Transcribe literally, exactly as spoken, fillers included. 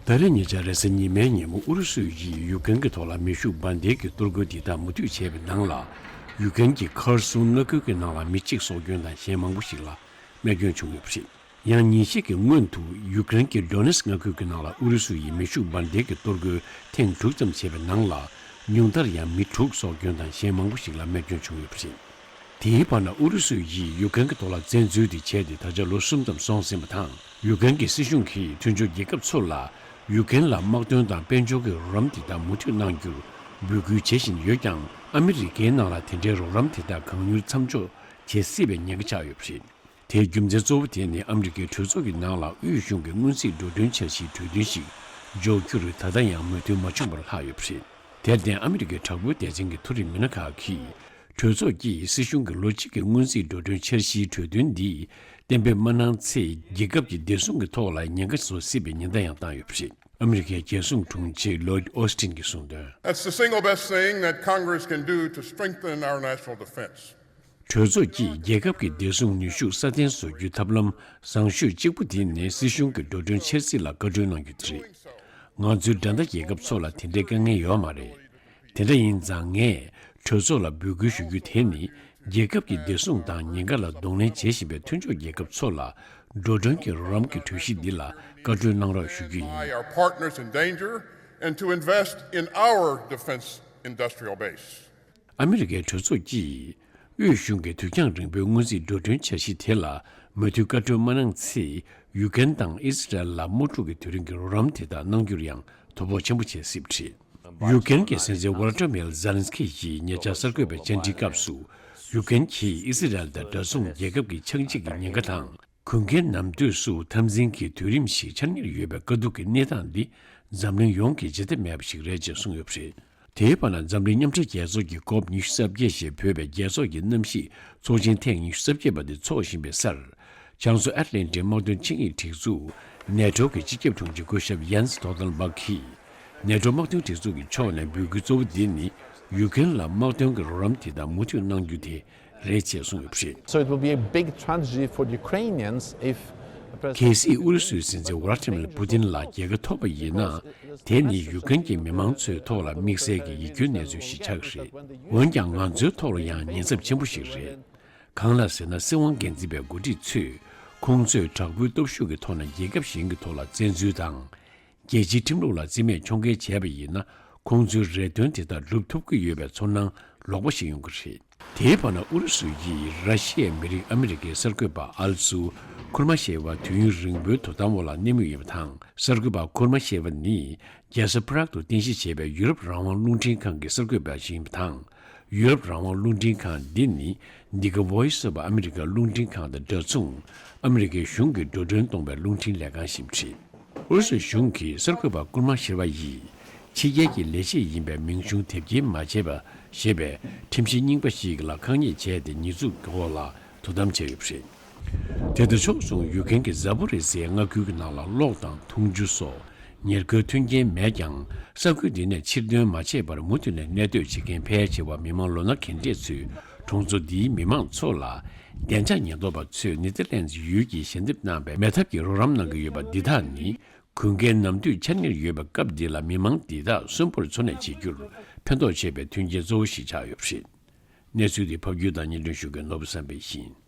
ད་རེས་ཉེ་ཆར་རེས་གཟའ་ཉི་མའི་ཉིན་མོ་ཨུ་རུ་སུ་ཡིས་ཡུ་ཀེན་གྱི་ཐོག་ལ་མེ་ཤུགས་འབར་མདེལ་གྱི་གཏོར་རྒོལ་འདི་དག་མུ་མཐུད་བྱས་པའི་ནང་ལ། ཡུ་ཀེན་གྱི་ཁར་སུང་མངའ་ཁུལ་གྱི་ནང་ལ་མི་གཅིག་སྲོག་སྐྱོན་དང་གཞན་མང་པོ་ཞིག་ལ་རྨས་སྐྱོན་བྱུང་ཡོད་པ་རེད། ཡང་ཉིན་ཤས་ཀྱི་སྔོན་དུ་ཡུ་ཀེན་གྱི་ཌོ་ནེ་སི་མངའ་ཁུལ་གྱི་ནང་ལ་ཨུ་རུ་སུ་ཡིས་མེ་ཤུགས་འབར་མདེལ་གྱི་གཏོར་རྒོལ་ཐེངས་དྲུག་ཙམ་བྱས་པའི་ནང་ལ། ཉུང་མཐར་ཡང་མི་དྲུག་སྲོག་སྐྱོན་དང་གཞན་མང་པོ་ཞིག་ལ་རྨས་སྐྱོན་བྱུང་ཡོད་པ་རེད། དེའི་བར་ན་ཨུ་རུ་སུ་ཡིས་ཡུ་ཀེན་གྱི་ཐོག་ལ་བཙན་འཛུལ་དེ་བྱས་ཏེ་ད་ཆ་ལོ་གསུམ་ཙམ་སོང་ཟིན་པ་དང་། ཡུ་ཀེན་གྱི་སྲིད་གཞུང་གིས་མཐུན་ཕྱོགས་རྒྱལ་ཁབ་ཚོ་ལ་ཡུ་ཀེན་ལ་དམག་དོན་དང་དཔལ་འབྱོར་གྱི་རོགས་རམ་དེ་དག་མུ་མཐུད་གནང་རྒྱུར་འབོད་སྐུལ་བྱེད་བཞིན་ཡོད་ཀྱང་། ཨ་མི་རི་ཀའི་ནང་ལ་དེ་འདྲའི་རོགས་རམ་དེ་དག་གང་མྱུར་མཚམས་འཇོག་བྱེད་སྲིད་པའི་ཉེན་ཁ་ཆགས་ཡོད་པ་རེད། དེའི་རྒྱུ་མཚན་གཙོ་བོ་དེ་ནི་ཨ་མི་རི་ཀའི་གྲོས་ཚོགས་ཀྱི་ནང་ལ་དབུས་གཞུང་གི་སྔོན་རྩིས་འགྲོ་གྲོན་འཆར་གཞིའི་གྲོས་མཐུན་ཞིག་འཇོག་རྒྱུར་ད་ལྟ་ཡང་མོས་མཐུན་མ་བྱུང་བར་ལྷག་ཡོད་པ་རེད། དེར་བརྟེན་ཨ་མི་རི་ཀའི་དྲག་པོའི་སྡེ་ཚན་གྱི་མཐོ་རིམ་མི་སྣ་ཁག་གིས། གྲོས་ཚོགས་ཀྱིས་སྲིད་གཞུང་གི་ལོ་གཅིག་གི་སྔོན་རྩིས་འགྲོ་གྲོན་འཆར་གཞིའི་གྲོས་མཐུན་འདི་གཏན་འབེབས་མ་གནང་ཚེ། རྒྱལ་ཁབ་ཀྱི་བདེ་སྲུང་གི་ཐོག་ལ་ཉེན་ཁ་བཟོ་སྲིད་པའི་ཉེན་བརྡ་ཡང་བཏང་ཡོད་པ་རེད། ཨ་མི་རི་ཀའི་རྒྱལ་སྲུང་དྲུང་ཆེ་ལོ་ཨིཌ་ཨོ་སི་ཊིན་གྱིས་གསུངས་དོན། That's the single best thing that Congress can do to strengthen our national defense. གྲོས་ཚོགས་ཀྱིས་རྒྱལ་ཁབ་ཀྱི་བདེ་སྲུང་ནུས་ཤུགས་སྲ་བརྟན་བཟོ་རྒྱུའི་ཐབས་ལམ་བཟང་ཤོས་གཅིག་པུ་དེ་ནི་སྲིད་གཞུང་གི་འགྲོ་གྲོན་འཆར་རྩིས་ལ་བཀའ་འཁྲོལ་གནང་རྒྱུ་དེ་རེད། ང་ཚོའི་འགྲན་ཟླ་རྒྱལ་ཁབ་ཚོ་ལ་དེ་འདྲའི་དཀའ་ངལ་ཡོད་མ་རེད། དེ་འདྲ་ཡིན་ཙང་ངས་གྲོས་ཚོགས་ལ་འབོད་སྐུལ་ཞུ་རྒྱུ་དེ་ནི། རྒྱལ་ཁབ་ཀྱི་བདེ་སྲུང་དང་ཉེན་ཁ་ལ་གདོང་ལེན་བྱེད་བཞིན་པའི་མཐུན་ཕྱོགས་རྒྱལ་ཁབ་ཚོ་ལ། འགྲོ་གྲོན་གྱི་རོགས་རམ་གྱི་གྲོས་གཞི་འདི་ལ་བཀའ་འཁྲོལ་གནང་རོགས་ཞུ་རྒྱུ་ཡིན། Our partners in danger and to invest in our defense industrial base. ཨ་མི་རི་ཀའི་གྲོས་ཚོགས་ཀྱིས་དབུས་གཞུང་གི་དུས་འགྱངས་རིང་པོའི་སྔོན་རྩིས་འགྲོ་གྲོན་འཆར་གཞི་དེ་ལ་མོས་མཐུན་བཀའ་འཁྲོལ་མ་གནང་ཚེ། ཡུ་ཀེན་དང་ཨི་སི་རལ་ལ་དམག་འཁྲུག་གི་དུས་རིང་གི་རོགས་རམ་དེ་དག་གནང་རྒྱུར་ཡང་དོ་ཕོག་ཆེན་པོ་བྱེད་སྲིད་པ་རེད། ཡུ་ཀེན་གྱི་སྲིད་འཛིན་ཝོ་ལ་ཏི་མིར་ཛེ་ལན་སི་ཀི་ཡིས་ཉེ་ཆར་གསར་འགོད་པའི་བཅར་འདྲིའི་སྐབས་སུ། ཡུ་ཀེན་གྱིས་ཨི་སི་རལ་དང་འདྲ་མཚུངས་རྒྱལ་ཁབ་ཀྱི་ཆགས་འཇིག་གི་ཉེན་ཁ་དང་། གུང་ཁན་ནམ་དུས་སུ་འཐབ་འཛིང་གི་དུས་རིམ་ཞིག་འཆར་ཉེར་ཡོད་པའི་དཀའ་སྡུག་གི་གནས་སྟངས་འདི་འཛམ་གླིང་ཡོངས་ཀྱིས་བརྗེད་ཐབས་མེད་པ་ཞིག་རེད་ཅེས་གསུངས་ཡོད་པ་རེད། དེའི་བར་ན་འཛམ་གླིང་མཉམ་འབྲེལ་རྒྱལ་ཚོགས་ཀྱི་ཀོབ་ཉི་ཤུ་རྩ་བརྒྱད་ཞེས་འབོད་པའི་རྒྱལ་ཚོགས་ཀྱི་གནམ་གཤིས་ཚོགས་ཆེན་ཐེངས་ཉི་ཤུ་རྩ་བརྒྱད་པ་དེ་འཚོགས་བཞིན་པའི་སར། བྱང་མཚོ་ཨེཊ་ལན་ཊིག་དམག་དོན་ཆིངས་ཡིག་སྒྲིག་འཛུགས་ནེ་ཊོ་གི་སྤྱི་ཁྱབ་དྲུང་ཆེ་སྐུ་ཞབས་ཡན་སི་སྟོལ་ཊན་སྦག་གིས། ནེ་ཊོ་དམག་དོན་སྒྲིག་འཛུགས་ཀྱི་ཕྱོགས་ནས་འབོད་སྐུལ་གཙོ་བོ་འདི་ནི་ཡུ་ཀེན་ལ་དམག་དོན་གྱི་རོགས་རམ་དེ་དག་མུ་མཐུད་གནང་རྒྱུ་དེ་རེད་ཅེས་གསུངས་ཡོད་པ་རེད། So it will be a big tragedy for the Ukrainians if the president གལ་སྲིད་ཨུ་རུ་སུའི་སྲིད་འཛིན་ཝ་ལ་ཏི་མིར་པུ་ཏིན་ལ་རྒྱལ་ཁ་ཐོབ་པ་ཡིན་ན། དེ་ནི་ཡུ་ཀེན་གྱི་མི་མང་ཚོའི་ཐོག་ལ་དམིགས་བསལ་གྱི་ཡིད་སྐྱོའི་གནས་ཚུལ་ཞིག་ཆགས་ཀྱི་རེད། འོན་ཀྱང་ང་ཚོའི་ཐོག་ལ་ཡང་ཉེན་ཚབས་ཆེན་པོ་ཞིག་རེད། གང་ལ་ཟེར་ན། སྲིད་དབང་སྒེར་འཛིན་པའི་འགོ་ཁྲིད་ཚོས་ཁོང་ཚོས་དྲག་པོའི་སྟོབས་ཤུགས་ཀྱི་ཐོག་ནས་རྒྱལ་ཁབ་གཞན་གྱི་ཐོག་ལ་བཙན་འཛུལ་དང་། རྒྱལ་སྤྱིའི་ཁྲིམས་ལུགས་ལ་རྩིས་མེད་ཕྱོགས་འགལ་བྱས་པ་ཡིན་ན། ཁོང་ཚོའི་རེ་འདུན་དེ་དག་སྒྲུབ་ཐུབ་ཀྱི་ཡོད་པའི་ཚོར་སྣང་ལོག་པ་ཞིག་ཡོང་གི་རེད། དེའི་བར་ན་ཨུ་རུ་སུ་ཡིས་ར་ཤི་ཡའི་མི་རིགས་ཨ་མི་རི་ཀའི་གསར་འགོད་པ་ཨལ་སུ་ཁུར་མ་ཤེ་ཝ་དུས་ཡུན་རིང་པོའི་དོ་དམ་འོག་ལ་གནས་མུས་ཡིན་པ་དང་། གསར་འགོད་པ་ཁུར་མ་ཤེ་ཝ་ནི་རྒྱལ་ས་པ་རག་ཏུ་རྟེན་གཞི་བྱས་པའི་ཡུ་རོབ་རང་དབང་རླུང་འཕྲིན་ཁང་གི་གསར་འགོད་པ་ཞིག་ཡིན་པ་དང་། ཡུ་རོབ་རང་དབང་རླུང་འཕྲིན་ཁང་འདི་ནི་འདི་ག་Voice of America རླུང་འཕྲིན་ཁང་དང་འདྲ་མཚུངས་ཨ་མི་རི་ཀའི་གཞུང་གིས་འགྲོ་གྲོན་གཏོང་བའི་རླུང་འཕྲིན་ལས་ཁང་ཞིག་རེད། ཨུ་རུ་སུའི་གཞུང་གིས་གསར་འགོད་པ་ཀུར་མ་ཤེ་ཝ་ཡིས་ཕྱི་རྒྱལ་གྱི་ལས་བྱེད་ཡིན་པའི་མིང་གཞུང་དེབ་སྐྱེལ་མ་བྱས་པ་ཞེས་པའི་ཁྲིམས་གཞི་རྙིང་པ་ཞིག་ལ་ཁག་ཉེས་བྱས་ཏེ་ཉེས་འཛུགས་ཀྱི་འོག་ལ་དོ་དམ་བྱས་ཡོད་པ་རེད། དེ་དང་ཕྱོགས་མཚུངས་ཡུ་ཀེན་གྱི་ཛ་པོ་རི་ཟའི་མངའ་ཁུལ་གྱི་ནང་ལ་གློག་དང་འཐུང་ཆུ་སོགས་ཉེར་མཁོའི་མཐུན་རྐྱེན་མེད་ཀྱང་། ས་ཁུལ་འདི་ནས་ཕྱིར་ཐོན་མ་བྱས་པར་མུ་མཐུད་ནས་གནས་སྡོད་བྱེད་མཁན་ཕལ་ཆེ་བ་མི་མང་ལོ་ན་གན་གྲས་ཚོའི་གྲོང་ཚོ་འདིའི་མི་མང་ཚོ་ལ། བདེ་འཇགས་ཉེན་རྟོག་པ་ཚོས་ནེ་ཐར་ལན་ཌི་ཡུལ་གྱིས་ཞལ་འདེབས་གནང་བའི་མེ་ཐབ་ཀྱི་རོགས་རམ་གནང་གི་ཡོད་པ་འདི་དག་ནི། གུང་ཁན་ནམ་དུས་འཆར་ཉེར་ཡོད་པའི་སྐབས་འདི་ལ་མི་མང་འདི་དག་གསོན་པོར་འཚོ་གནས་བྱེད་རྒྱུར་ཕན་ཐོགས་ཆེ་བའི་མཐུན་རྐྱེན་གཙོ་བོ་ཞིག་ཆགས་ཡོད་པ་རེད། གནས་ཚུལ་འདི་ཕབ་སྒྱུར་དང་སྙན་སྒྲོན་ཞུ་མཁན་ནོར་བུ་བསམ་འཕེལ་ཡིན།